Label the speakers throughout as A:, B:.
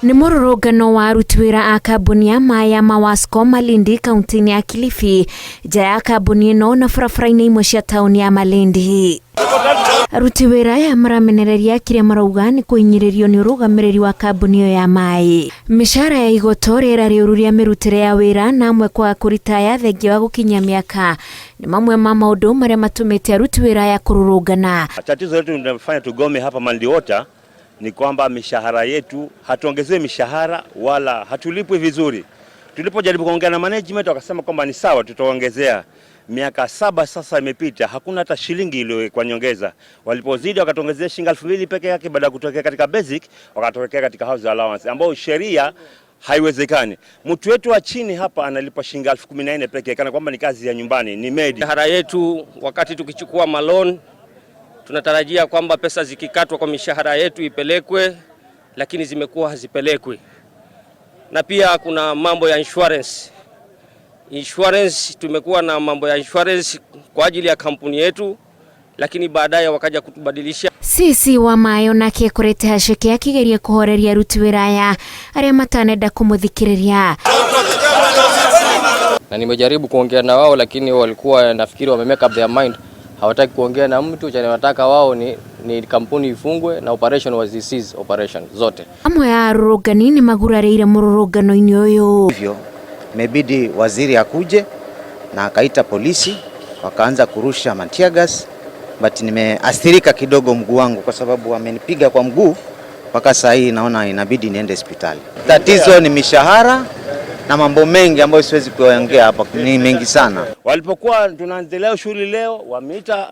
A: Nĩ mũrũrũngano wa aruti wĩra a kambuni ya maĩ ya Mawasco Malindi kaunti-inĩ ya Kilifi, nja ya kambuni ĩno na barabara-inĩ imwe cia taũni ya Malindi. Aruti wĩra aya maramenereria kĩrĩa marauga nĩ kũhinyĩrĩrio nĩ ũrũgamĩrĩri wa kambuni ĩyo ya maĩ. Mĩcara ya igoto, rĩera rĩũru rĩa mĩrutĩre ya wĩra na amwe kwaga kũritaya thengia wa gũkinyia mĩaka nĩ mamwe ma maũndũ marĩa matũmĩte aruti wĩra aya kũrũrũngana.
B: Tatizo letu linafanya tugome hapa Malindi Water ni kwamba mishahara yetu hatuongezewi mishahara wala hatulipwi vizuri. Tulipojaribu kuongea na management wakasema kwamba ni sawa, tutaongezea. Miaka 7 sasa imepita, hakuna hata shilingi iliyowekwa nyongeza. Walipozidi wakatuongezea shilingi 2000 peke yake, baada ya kutokea katika basic wakatokea katika house allowance ambayo sheria haiwezekani. Mtu wetu wa chini hapa analipwa shilingi 14,000 peke, kana kwamba ni kazi ya nyumbani, ni maid.
C: Mishahara yetu wakati tukichukua maloan tunatarajia kwamba pesa zikikatwa kwa mishahara yetu ipelekwe, lakini zimekuwa hazipelekwi. Na pia kuna mambo ya insurance. Insurance, tumekuwa na mambo ya insurance kwa ajili ya kampuni yetu, lakini baadaye wakaja kutubadilisha.
A: CC wa maĩ onake ekorete haceke akĩgeria kũhoreria aruti wĩra aya arĩa matanenda kũmũthikĩrĩria.
D: Na nimejaribu kuongea na wao, lakini walikuwa nafikiri wame make up their mind, hawataki kuongea na mtu. Chenye wanataka wao ni kampuni ifungwe na operation was cease operation zote.
A: Amwe a arũrũngani nĩ magurarĩire mũrũrũngano-inĩ ũyũ.
E: Hivyo imebidi waziri akuje na akaita polisi wakaanza kurusha tear gas, but nimeathirika kidogo mguu wangu kwa sababu wamenipiga kwa mguu mpaka saa hii naona inabidi niende hospitali. Tatizo ni mishahara na mambo mengi ambayo siwezi kuongea hapa, ni mengi sana.
B: Walipokuwa tunaendelea shughuli leo, wameita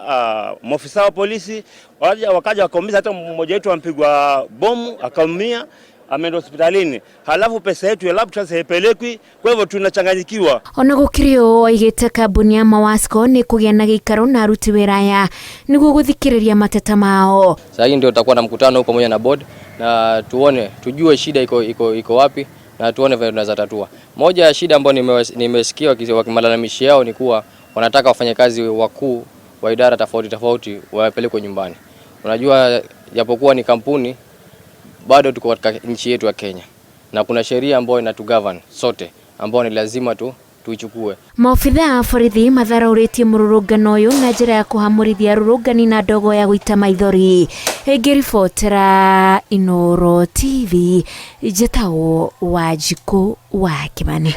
B: maofisa wa polisi waja, wakaja wakaumiza, hata mmoja wetu ampigwa bomu akaumia, ameenda hospitalini, halafu pesa yetu ya laptop haipelekwi, kwa hivyo tunachanganyikiwa.
A: Ona gũkĩrĩ ũũ, oigĩte kambuni ya Mawasco nĩ kũgĩa na gĩikaro na aruti wĩra aya nĩguo gũthikĩrĩria mateta mao.
D: Sasa hii ndio tutakuwa na mkutano pamoja na board na tuone, tujue shida iko wapi na tuone vile tunaweza tatua. Moja ya shida ambayo nimesikia wakimalalamishi yao ni kuwa wanataka wafanyakazi wakuu wa idara tofauti tofauti wapelekwe nyumbani. Unajua, japokuwa ni kampuni bado tuko katika nchi yetu ya Kenya na kuna sheria ambayo inatugovern sote ambayo ni lazima tu tuichukue.
A: Maobithaa a borithi matharaũrĩtie mũrũrũngano ũyũ na njĩra ya kũhamũrithia arũrũngani na ndogo ya gũita maithori. Ngĩribotera Inooro TV, njĩtagwo Wanjikũ wa Kĩmani.